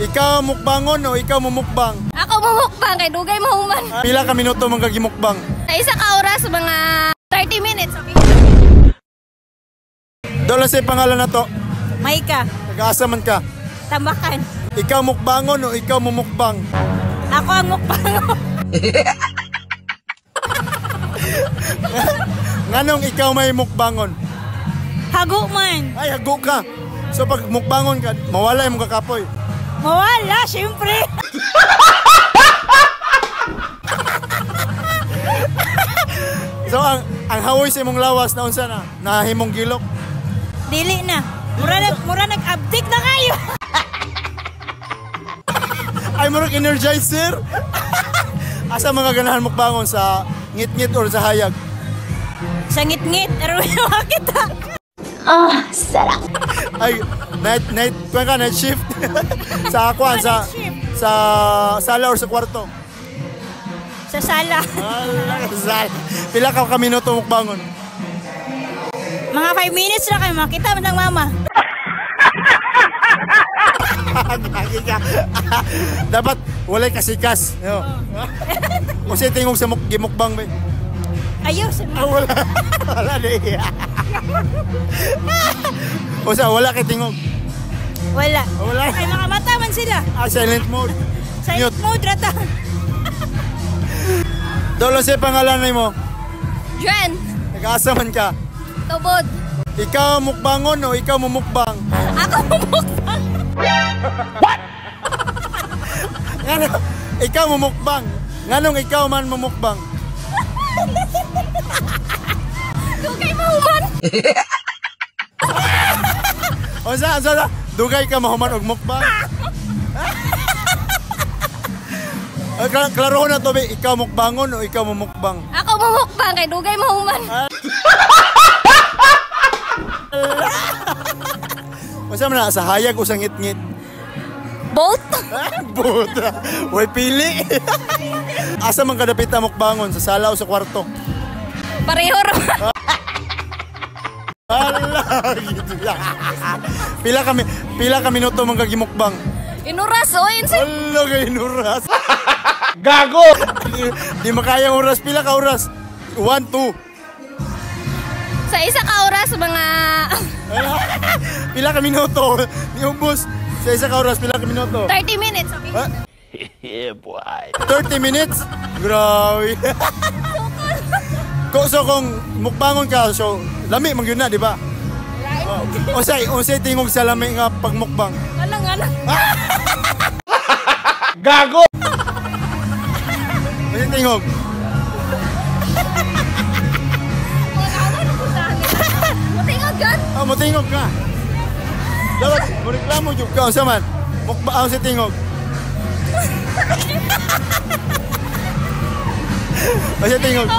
Ikaw mukbangon o ikaw mumukbang? Ako mumukbang kay dugay mahuman. Pila ka minuto man ka gimukbang? Sa isa ka oras, mga 30 minutes. Okay. Dola sa pangalan na to. Maika, Nag-asa man ka. Tambakan. Ikaw mukbangon o ikaw mumukbang? Ako ang mukbang. Nganong ikaw may mukbangon? Hago man. Ay, hago ka. So pag mukbangon ka, mawala yung kakapoy. Mawala, syempre. So ang hawoy sa imong lawas na unsa na? Nahimong gilok. Dili na. Mura nag-abdik na kayo. Ay, murag energizer. Asa mga ganahan mukbangon, sa ngit-ngit or sa hayag? Sa ngit-ngit, aron makita. Ah, sarap. Ay, night kuwan ka, night shift. Sa kuwan, sa Night shift. sa sala or sa kwarto? Sa sala. Ala, sala. Pila ka minuto mukbangon? Mga 5 minutes na kayo makita man lang mama. Gagi ka. Dapat walay kasikas. No. Kasi tingog sa gimukbang ba? Ayaw sa Ah, wala. Wala na. O sa wala kay tingog. Wala. Wala. Ay, makamata man sila. Ah, silent mode. Silent Mute. mode rata. Dolo sa pangalan mo. Dren, Nag-asa man ka. tubod. Ikaw mukbangon o ikaw mumukbang? Ako mumukbang. Ngano, ikaw mumukbang. Nganong ikaw man mumukbang? Dugay mahuman. O sa, sa, dugay ka mahuman og mukbang. Klaro ko na to, be. Ikaw mukbangon o ikaw mumukbang? Ako mumukbang kay dugay mahuman. Unsa man na, sa hayag o sa ngit-ngit? Both. Buta. Way pili. Asa man kadapit ang mukbangon, sa sala o sa kwarto? Pareho ra. Ala, gitu lang. Pila ka minuto man kagimukbang? Inuras oy, insa. Ala kay inuras. Gago. Di makaya ang oras, pila ka oras? 1 2. Sa isa ka oras mga Pila ka minuto? Di ubos. Sa isa ka oras, pila ka minuto? 30 minutes. Okay. Ha? Yeah, boy. 30 minutes? Grabe. So kung mukbangon ka, so lami man gyud na, di ba? Oh. Unsay tingog sa lami nga pagmukbang? Alang alang. Gago. Unsay tingog? Mutingog gan. Ah, motingog ka. Dapat moreklamo jud ka unsa man? Mukbang unsay tingog? Unsay tingog?